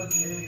Okay,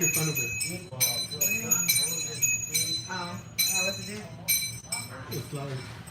fine, okay. It's live.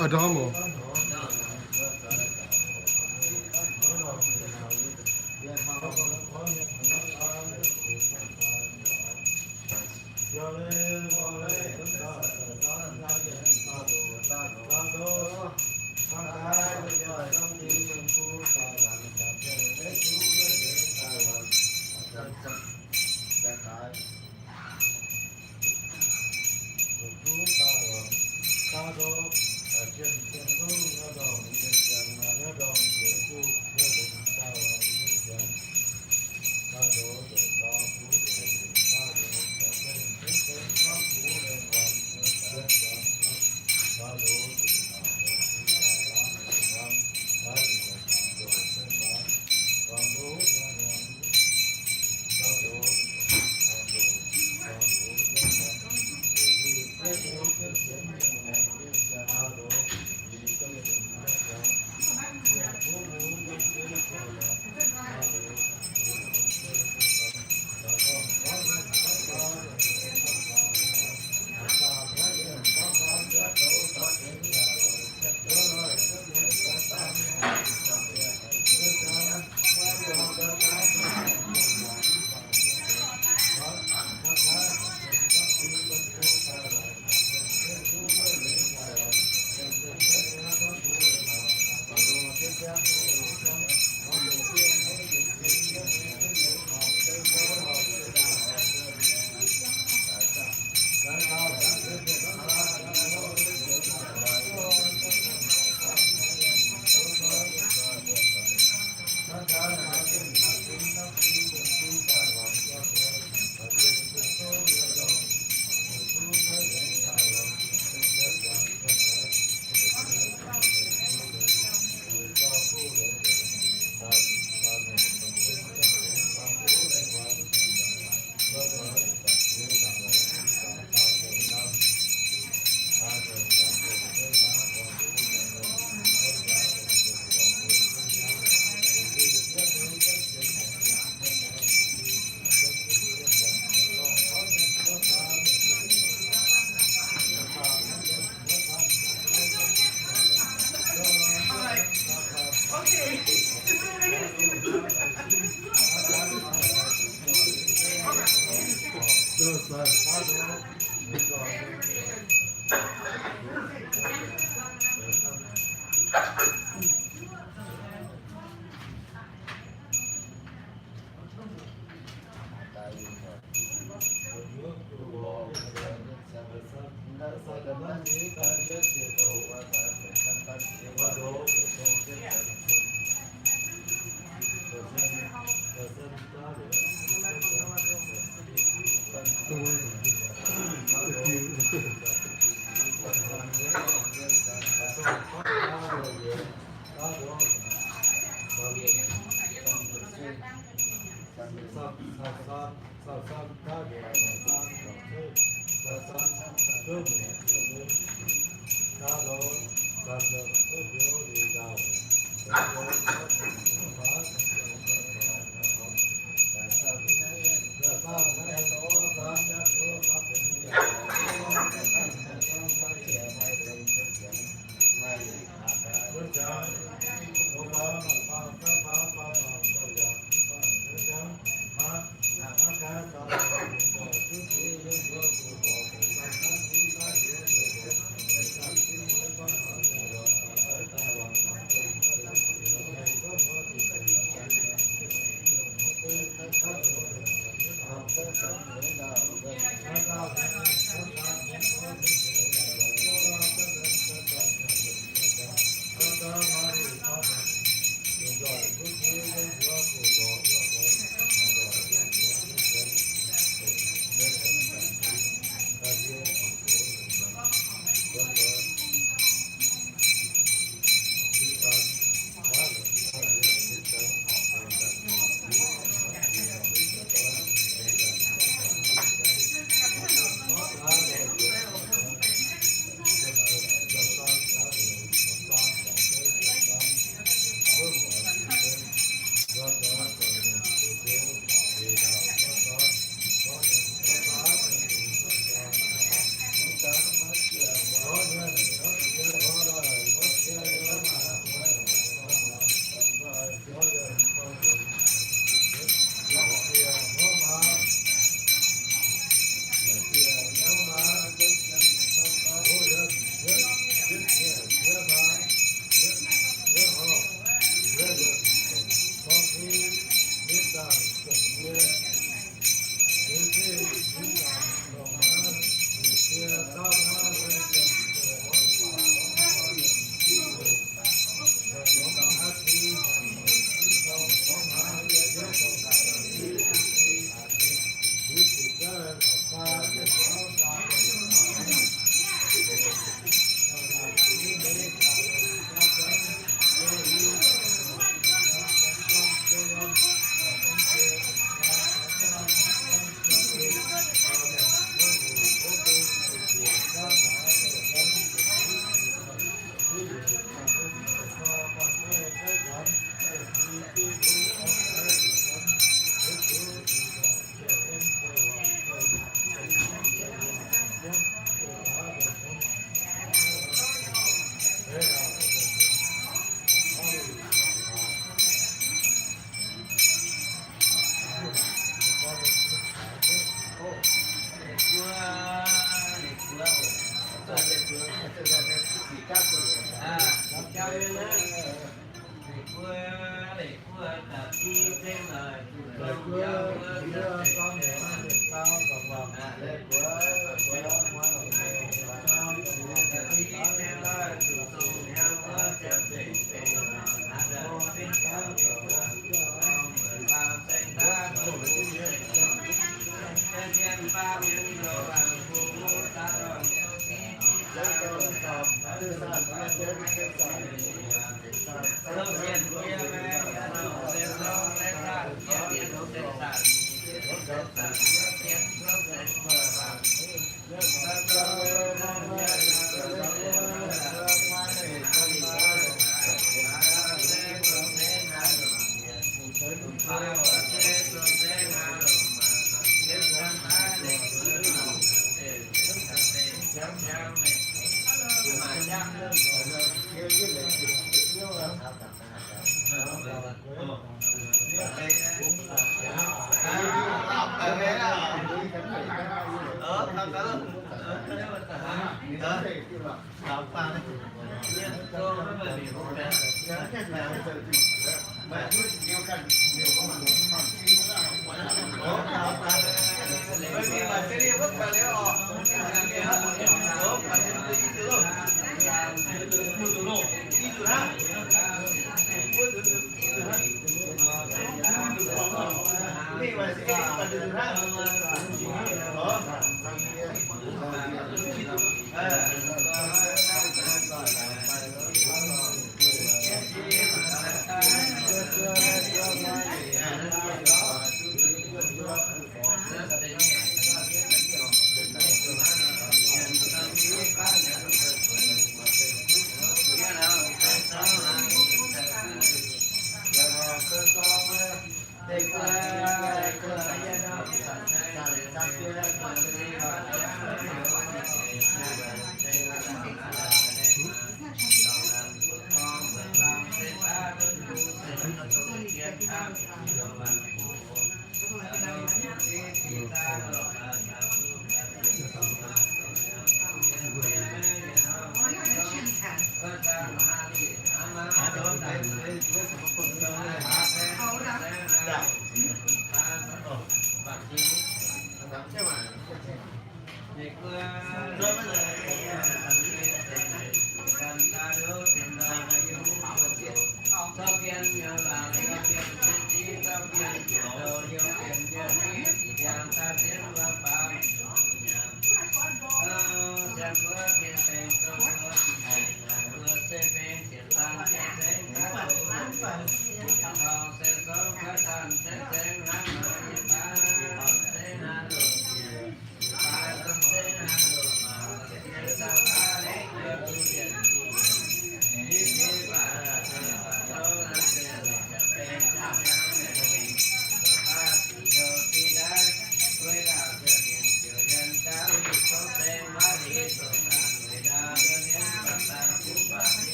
A'ndorm oc.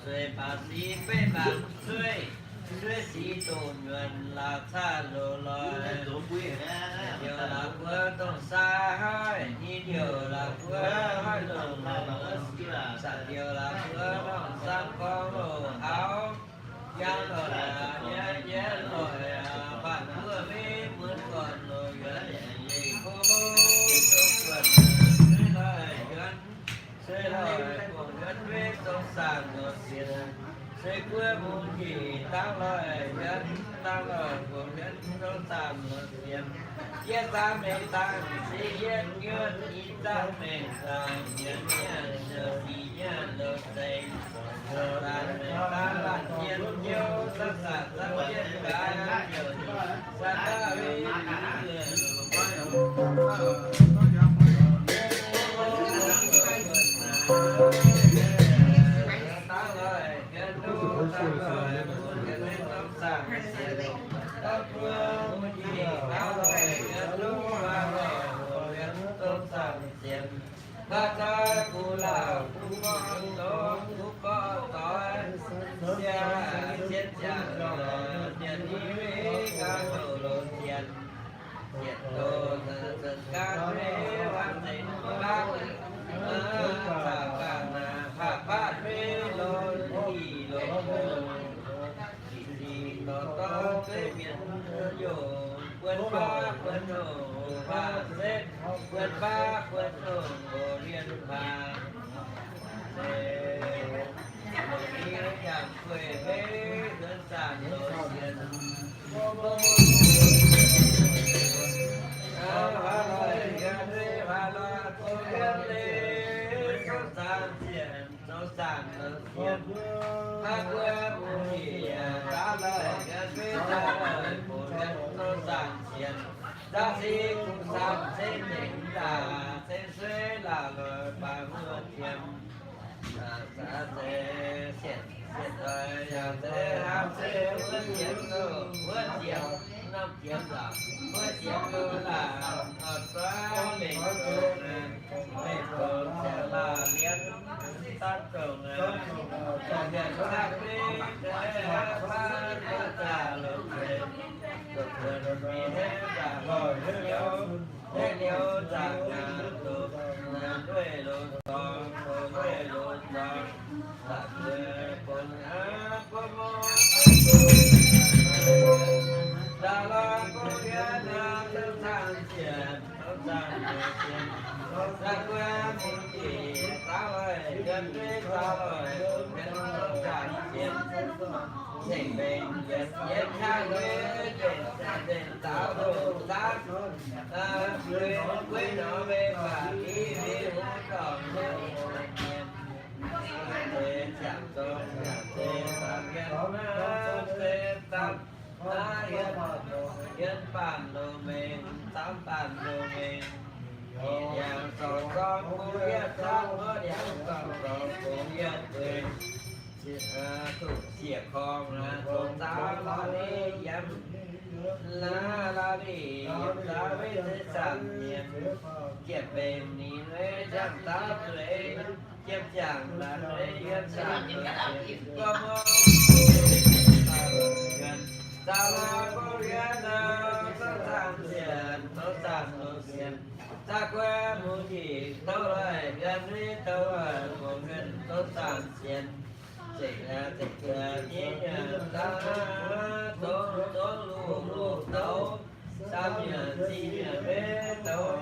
Sueih baac sic beiv mbaanc sueih, sueih sic doqc nyuonh laac caqv loz loi. Heuc laac buov dongh sai hoic, heuc laac buov hoic dongh loz, heuc laac buov dongh saam gorngv loz hauv. Yangh loic, yangh loic, mbatc buov meiv muonz gorn loz yuonx, yeic kov dongh buonc, sueih loic yuonx, sueih loic buonc yuonx meiv dongh saang loz sienx, sueih buov mungz njiec dangv loic yuonx, dangv loic buonc yuonx dongh saang loz sienx. Yie zaangc mengh zaangc se yie nyuonh, yie zaangc mengh zaangc yie nyuonh, yie nyuonh loz seix. Haaix dauh kuv laaih kuv muangx dongz kuv gorqv doix, sienx ziangh longc, mienh ni wei ganh douc longx sienx. Sienx doz zunc ganh mei waanc nzengc baav, caux ganh naaic haac baav mei longx dih longx hungh. Dih dih dorh dorh dueiv mienh youz, buonv baav buonv hungh waac setv, buonv baav buonv hungh oix lienh baac. Hienx baanh loz-mengh, camv baanh loz-mengh, yangh sorng zorng bun yietv camv, yiangh sorng zorng bun yietv gueix, duqv sieqv korng, zong zaauv laav ni yiem, laav laav ni yiem zaauv weic se zanc mienh, jiex mbengh ninh weic ziangh zaauv zueiz, jiem ziangh laanh weic yiem zanc mienh, gorngv mbuo zaauv laaix gorngv yiem naaiv, zouv zanc sienx, zouv zanc loz sienx, zaah gueiv mungz njiec douv loic, yiem ni douv loic mungz njiec douv zanc sienx. Zengc aqv, zengc aqv, nyei nyanc daaih, zongx zongx luqc luqc douz, saam nyanc zinh nyanc meiv douz,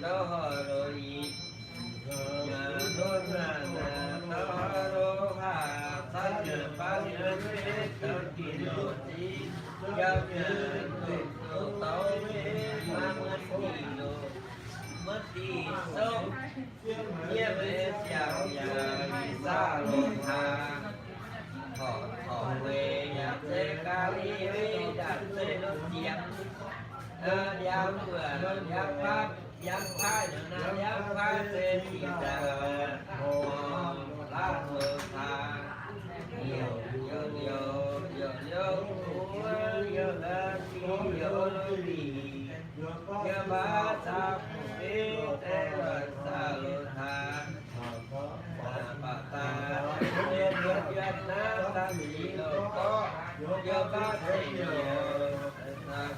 douz horc loz-ic, nyanc ndon nyanc douz horc loz-haac, saam nyanc baav nyanc meiv douz dinh loz-ziv, yaac nyanc douz douz meiv maaih muonc dinh loz, muonc dinh souv. Yie mbuo siang yaac ih zaah loz-haac, horc horc weic yaac zeiz ga'li weic yaac zeiz loz-ziepc. Ndiangx wuoc ndiangx kuaaiv, ndiangx kuaaiv nor naaiv ndiangx kuaaiv zeiz ziqc daaih, horc laav loz-haac, youc youc youc youc kuv, youc ga'li, youc loz-lic, youc baav zaah mbuo meiv deix loz-zaah loz-haac. Baac daaih mienh yuoqc yuoqc naaiv daaih ziqc loz-gorqv, youc baav zeiv youc,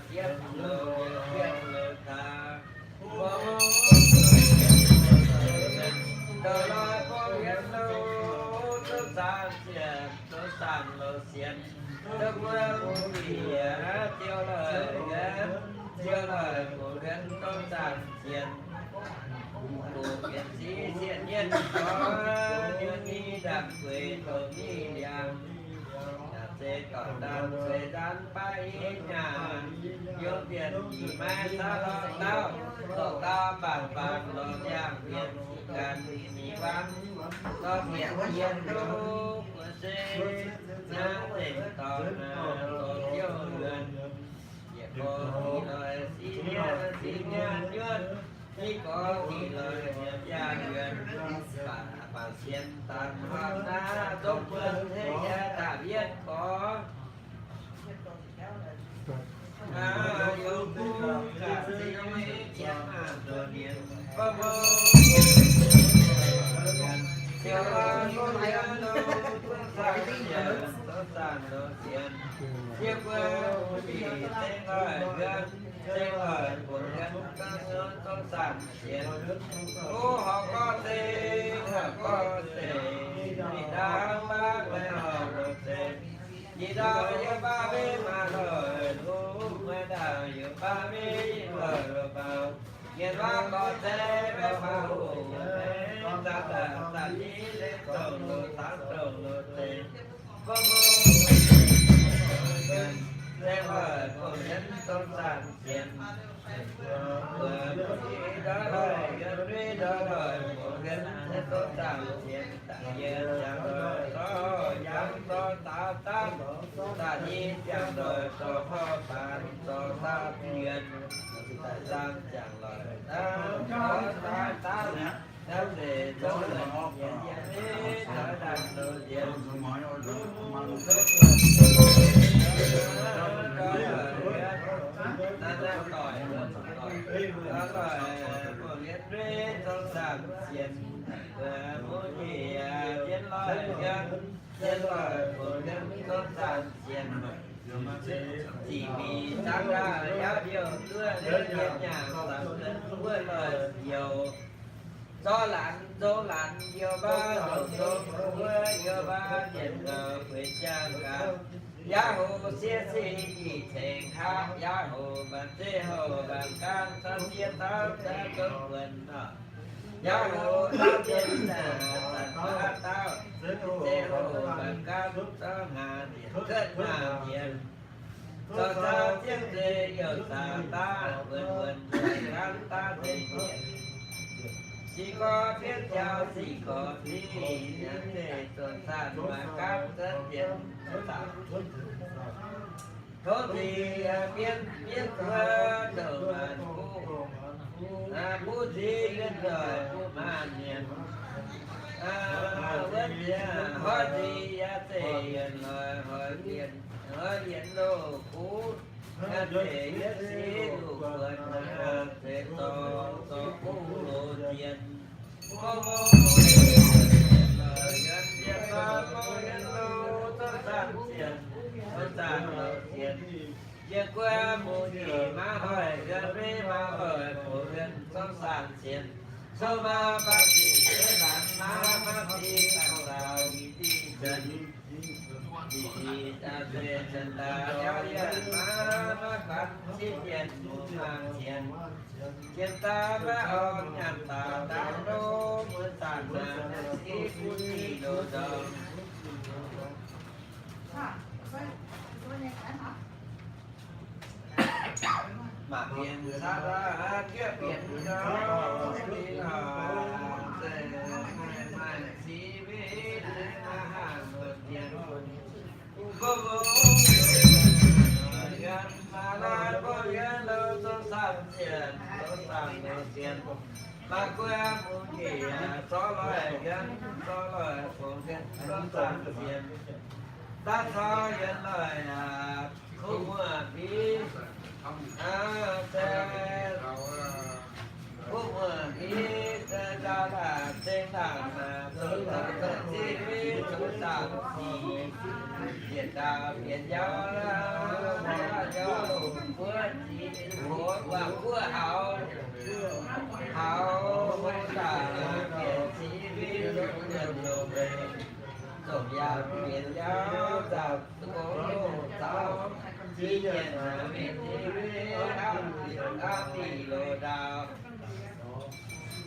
ziepc loz, ziepc loz-haac. Douc loz bung yienx loz, zouv zanc sienx, zouv zanc loz sienx, zouv gueiv mungz njiec, ziouc loic yienx, ziouc loic bungx yienx zouv zanc sienx. Bungx yienx ziqv sienx yienx gorx, yienx ni ndaamv gueix dongh ni ndiangx. Yaac zeiz dorc ndaamv zueiz nzaanx baav i nyaanh, yiem bienh nyic maiv zaav lorh dauh, lorh dauh bangc bangc lorh ndiangx bienh ziqc ganh mingh waanc, lorh bieqc yienh nduov buoz se naaiv zengc dorngx zoux ziouv yuonc. Yietc gorx sic loic sic nyaanh, sic nyaanh nyuonh, i gorx sic loic nyiemc yangh yuonc, baac baac sienx daaih hnangv naaiv zongv buonc hei jaax daaih yietv gorx. Zaangc longc sienx, yie mbuo mbuo zengc loih yiem, zengc loih bungx yiem, zungv zaangc sienx. Ov, horc gorx zeiv, horc gorx zeiv, ninh ndaangc baav meih horc longc zeiv. Ninh ndaangc yiem baav meih maaih loih, ov, meih ndaangc yiem baav meih yiem loih loh baaux. Mienh waac gorx zeiv meih maaih hoc, meih zanc daaih zanc ni leiz dongh loh, zanc dongh loh zeiv. Bung bung, zengc loih bungx yiem zungv zaangc sienx. Mbuo mbuo ndortv loih yiem, ndortv loih bungx yiem zungv zaangc sienx. Da'yietv ziangh loih zorqv yangh zorqv daaih zaangc, da'nyeic ziangh loih zorqv horqc baanx zorqv zaangc yuonx, da'zaang ziangh loih zaangc zorqv daaih zaangc. Naaiv zeiz zouv la'nyiec yiem, zoux daaih zoux nzienx. Naaiv, naaiv doic, doic, doic, bungx yiem zungv zaangc sienx. Mbuo muoz-nyiec jienv loih yiem, jienv loih bungx yiem zungv zaangc sienx. Ziqc mingh zaangc daaih yaac ndiouh duqv, yiem nyaanh zaangc wuov loih youz. Zorqv laanh zouv laanh, yiem baav zoux zouv wuov, yiem baav mienh gauh bueix ziangh gaax. Yaac hoc siev siev nyic ceng haav, yaac hoc mbaanx zeiv hoc mbaanx gaanv, camv siev camv daaih zouv buonc nor. Yaac hoc dauh mienh zanc haav dauh, zeiv hoc mbaanx gaanv zouv haav njiec, cuotv haav njiec. Zoux zaux jienv zeiv youh zaux daav, wuonx wuonx mbaanx gaanv daav zeiv njiec. Sic gorx bienv jaux sic gorx ziqv, nyanc zeiv zuotc zaanh mbaanx gaanv zouv njiec, cuotv zaux. Tov nziex bienv bienv zuov ndongc maanc kuv, buv nziex bienv nzoih buv maanc mienh. Wuov nziex hoiv nziex yaac zeiz yienc loih hoiv yienc, hoiv yienc loh kuv, yaac zeiz yietv siv luv buonc, zeiz zorc zorc kuv loz zienh. Yie guai mungh nyic maiv hoic yiem, maiv hoic bungx yiem, zungv zaangc sienx. Sou maa baac sic zeiv laangz maa, maa sic dangh laauh, yie dingh zunc, yie dingh daaih zeiv zunc daaih jauv yienh maa, maiv guaatv ciev dien mungz maah sienx. Jiem daaih maiv orn nyaanh daaih daaih ndoqv, mbuo zaangc naaic naaic siv bun dih loz-ndorm. Mangc mienh caa daaih juoqv bienx nor, dinh hnoi zeiz maaih maaih siv mbiv naaiv hnangv mbuo dien. Mbuo mbuo yiem maaih lai mbuo yiem loz zungv zaangc sienx, zungv zaangc loz sienx. Maaih guai mungh nyiec zorqv loih yiem, zorqv loih fungx yiem, zungv zaangc sienx. Daaih caux yiem loih aac, kuv muoz mbiv, se kuv muoz mbiv se nzauh laanh zeng laanh aac, zoux zoux zoux ziqv mbiv zoux zaangc sic, yietc ndaauh bienx yauv, yauv longc buov ziqc hoc guangc buov haux, haux hungh daaih bienx ziqv mbiv longc yiem longc leiz, zongc yaac bienx yauv nzauh gong loh zaux, ziqv yienc mingh ziqv mbiv aav diqc loz-ndaauh.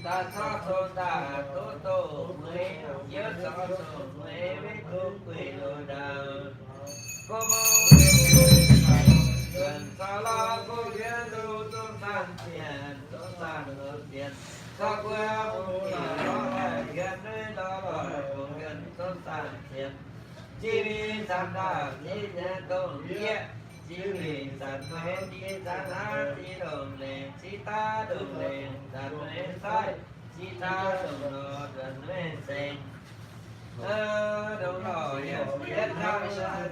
Daaih caux cong daaih duqv doh mueiz, yiem caux cong mueiz maiv duqv gueic loz-ndaauh. Bung bung, caux lauh bung yiem loz zungv zaangc sienx, zungv zaangc loz sienx. Caux guai mungh nyiec lorz loih yiem, lorz loih bung yiem zungv zaangc sienx. Ziqv mingh zanc naaic ziqv nyei dongh yieqv, ziqv mingh zanc hmei ziqv zanc hnangv, ziqv ndongc lengc ziqv daav ndongc lengc zanc hmei saaiv, ziqv daav ndongc lorz zanc hmei sengx. Ndongc lorz yaac yietv hnangv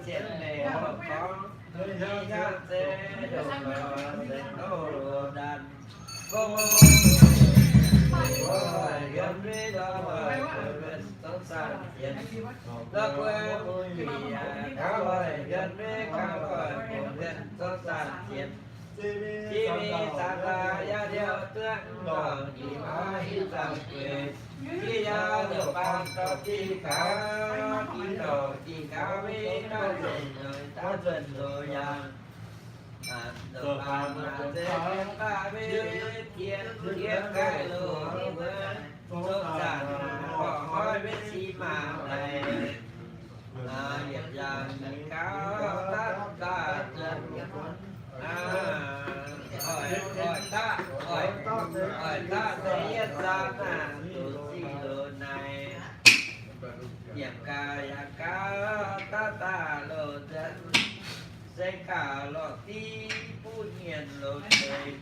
sienx leiz horpc gorngv, yie yangh zeiv ndongc lorz sengx doz loz-ndaanx. Gong, yiem mbiv lorz loih bung yiem zungv Zong Zaangc Sienx. Lorh guei mbuo bieqc gauh loic yiem, maiv gauh loic mbuo yiem Zong Zaangc Sienx. Jiex mingh Saangx Daaih yaac ndiouh duqv lorngc, ih hnoi hiuv zanc gueix, jiex yaac loc baan dorh jiex gaax, jiex dorh jiex gaax maiv daaih nzengc, daaih nzuonx loz yaac Zoux faaux mbuo zoux faaux, baac maiv tien tien gaaih loz, Zong Zaangc Sienx, borqc hnoi maiv sic maah daic, yietc yaangh gauh daav daaih zuonx, oix daav, oix daav se yietv zaanv naaic, doqc ziqc loz naaic, yietc gaax yaac gauh daav daaih loz nzuonx. Se gauh lorh div buv nyienc loz nzengc,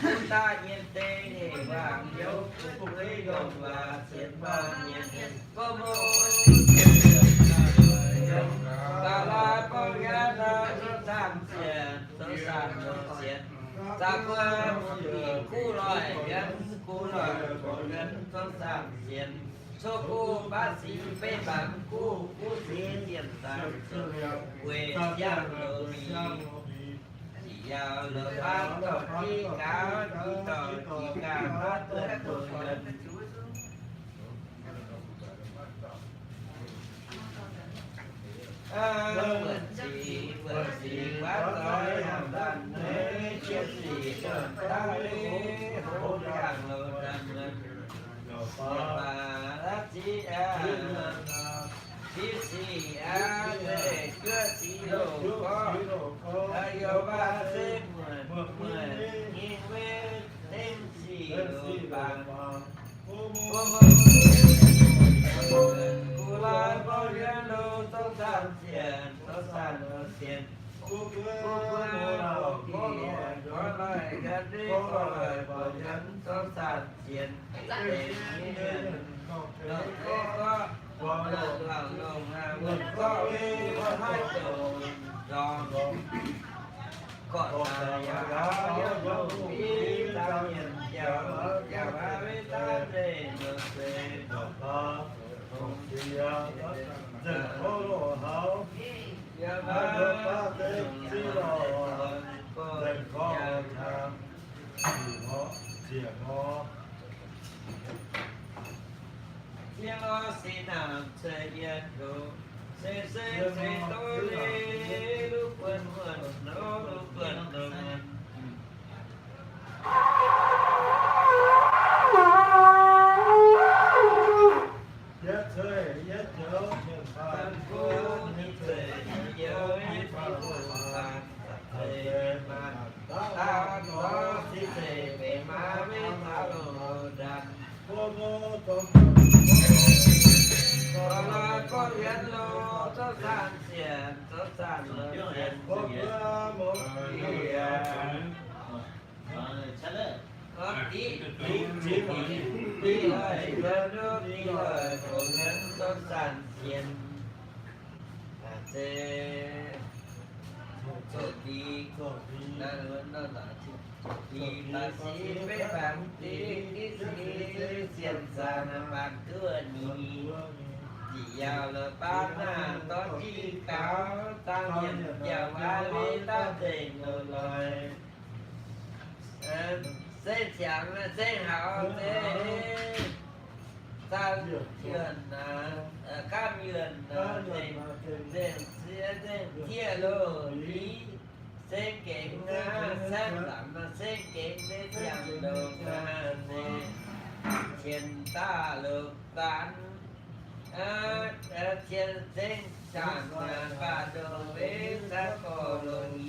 buv daaih nyienc deix hec waangc youz, buv gueix yongh waac sienx waangc nyienc. Gauh laaix gorngv yaac nor, Zong Zaangc Sienx, Zong Zaangc Sienx, zaqc guoqv muoz-doic kuv loic yiem, kuv loic mbuo yiem Zong Zaangc Sienx. Coqv guv baav sic beiv banc guv, guv sic dienh zaangc zuqc weic siang loz-mbic. Ziqc yaauh loz-baan dorh jiv gaax, jiv dorh jiv gaax baav duonh loz-yiem. Buonv sic, buonv sic guaav zoih hnamv laanh nyei, jiex sic duonh daaih hleix, hoz jangx loz-ndaamv. Baac laav ziqc aqv, ziqc sic aqv, zeiz juov sic loz-gorqv, youz baac se muonc mueiz nyei weiv tengx sic loz-baan. Buonv guv laaix gorngv yiem loz Zong Zaangc Sienx, Zong Zaangc Sienx. Buonv guv laaix gorngv bieqc gorngv loic ganh maiv gorngv loic buatc yiem Zong Zaangc Sienx. Deix nyei mienh longc gorngv, longc longc longc, wuonh gorqv maiv haih zoux nzorng. Gorqv-taaix yaac gauh yiem lungh ndiev, zaangc mienh jauv jauv maiv daaih zeiz nor se, longc ziex nzengc gorqv loz-haux, yaac maiv daaih zeiz ziqv loz, nzengc gorqv loz-haux, ziec nor. Ziex nor se naamh ceix yietc ndoqc, se se se doz leiz, luv buonc muonc nor, luv buonc nor. Yietv ceix yietv njoux mienh faanh, yietv ceix yietv njoux mienh faanh, ceix mienh maanh, daaih dorh ceix mienh maa maiv taux loz-ndaamv. Gorngv laaix gorngv yienx loz, zouv zaanh sienx, zouv zaanh loz sienx. Gorngv diqv, diqv, diqv, diqv loic, diqv loic, goux yienx zouv zaanh sienx. Aa, se zoqc diqv, zoqc diqv, baac siqv beiv baamz diqv, diqv siqv sienx zaanh baamz duqv nyic. Ziqc yaauh loz-baan naaic dorh jienv gaux, zaangc mienh jauv-waac maiv daaih nzengc loz-loic. Se ziangx se haux se zaangc yuonh, gaamv yuonh nzengc, nzengc ziex, nzengc ziex loz-diqv. Se gengx aqv, se lamz se gengx se ziangx longx aqv, se qienx daaih loz-baan. Aa, qienx zengc zaangc baac ndongc weic zaqc gorx loz-i.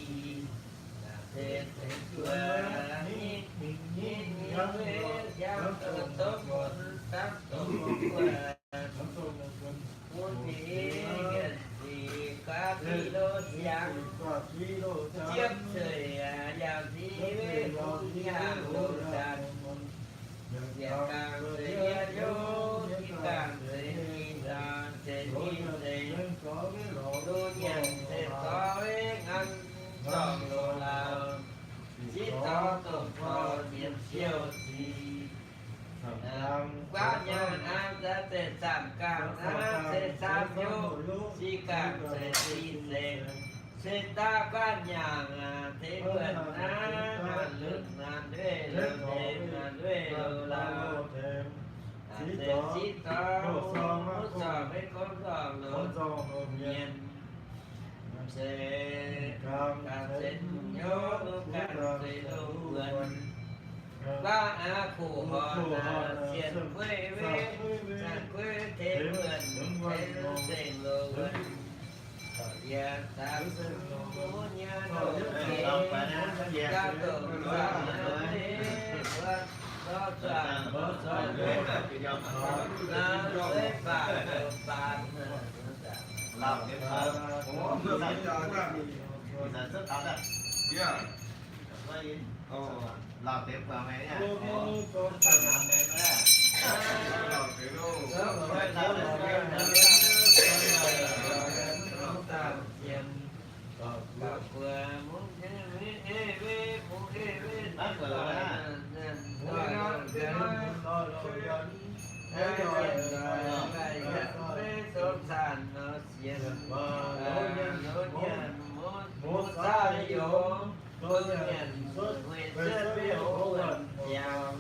Naaic se zengc zuoqc nyic, nyic, nyic weic ziangx dongh zongv funx, dangv dongh funx, bun mienh sienx sic, guaav diqv loz siangx, ziepv ceix yaac ziqv weic bun yaac loz zanc. Yietc gangh se yietv hnyouv, i gangh se i zaangc, se i zeix, duqv nyanc se zorqv weic hnangv zorqv loz-laauh, ziqv zorqv dongh zorqv nyiemc siou sic. Guaav nyanc aqv, zanc se zaamc ganh aqv, se saamv hnyouv, sic ganh se sic nzengc, se daav guaatv nyaangc, tengx wuonh aqv, lungh naanc ndueiv loz-tengx, naanc ndueiv loz-lauh, se sic zorngh, mv zorngh, maiv gorngv zorngh loz-mienh. Se ganh se hnyouv, ganh se lungh wuonh. Baav aqv, kuv horn aqv, sienx gueiv wetv, sienx gueiv tengx wuonh, tengx zengc loz-wuonh. Yie zaangc zungv nyei loz-jiex, zaangc dongh zaangc nyei, mbuo zorqv zaangc, mbuo zorqv zaangc, mbuo zorqv zaangc. Sienx, loz-mienh, muoz, muoz-zaaix yungz, loz-mienh, huih cuotv maiv hoqc wuonh ziangx.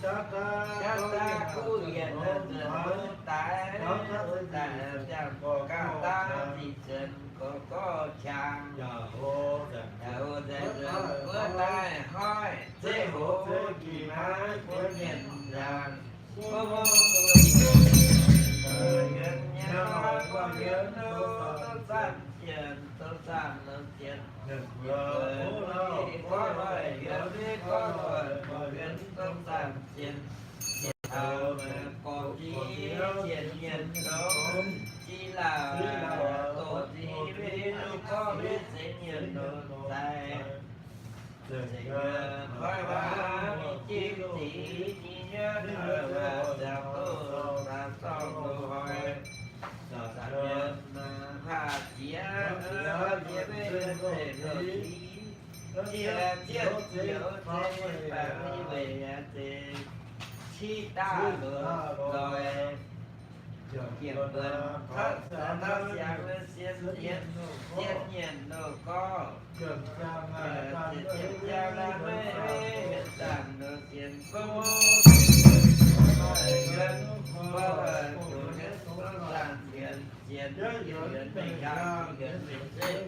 Jaav daav kuv yienc, nzuonx wuov daaih, wuov daaih ziangh ganh daav ziqc nzuonx gorx gorx qangx. Yaac hlo nzengc, wuov daaih hoiv zeiv hoz, gih naaiv buonv mienh nzaangc. Zengc yie koi waac mingh jienv ziqc nyei nyuoqv, ziangh duqv daaih zorng loz-hnoi. Zaangc mienh hlaax jiex, jiex maiv zeiz loz-hnoi. Jiex ziepc njoux zeiz baengx weic aqv, zeiz ciqv daaih loz-hnoi. Jiex buonc taux siangx, sienx, sienx mienh loz-gorx. Ziepc ziangx laanh maiv hietv zanc nor sienx gong, yienx, yienx gong zanc yienx, yienx, yienx mengh ganh, yienx mengh zeiv,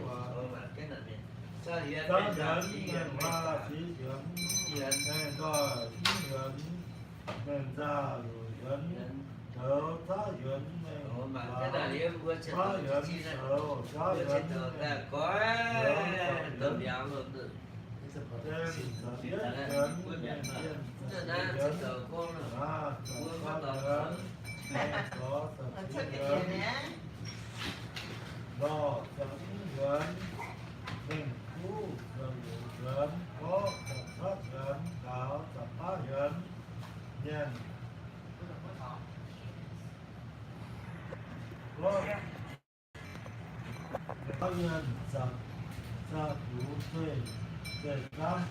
yienx mengh ganh, yienx mengh ganh, yienx mengh nzaah luc yienx, douz zaqv yienx mengh, zaqv yienx douz, zaqv yienx mengh, douz, lorh, za'hmz yienx, mengh kuv, za'luc yienx, gorqv, za'hmz yienx, daaux, za'hmz yienx, mienh, gorqv, za'hmz yienx, za'hmz duqv, zeiv, zeiv gaamv,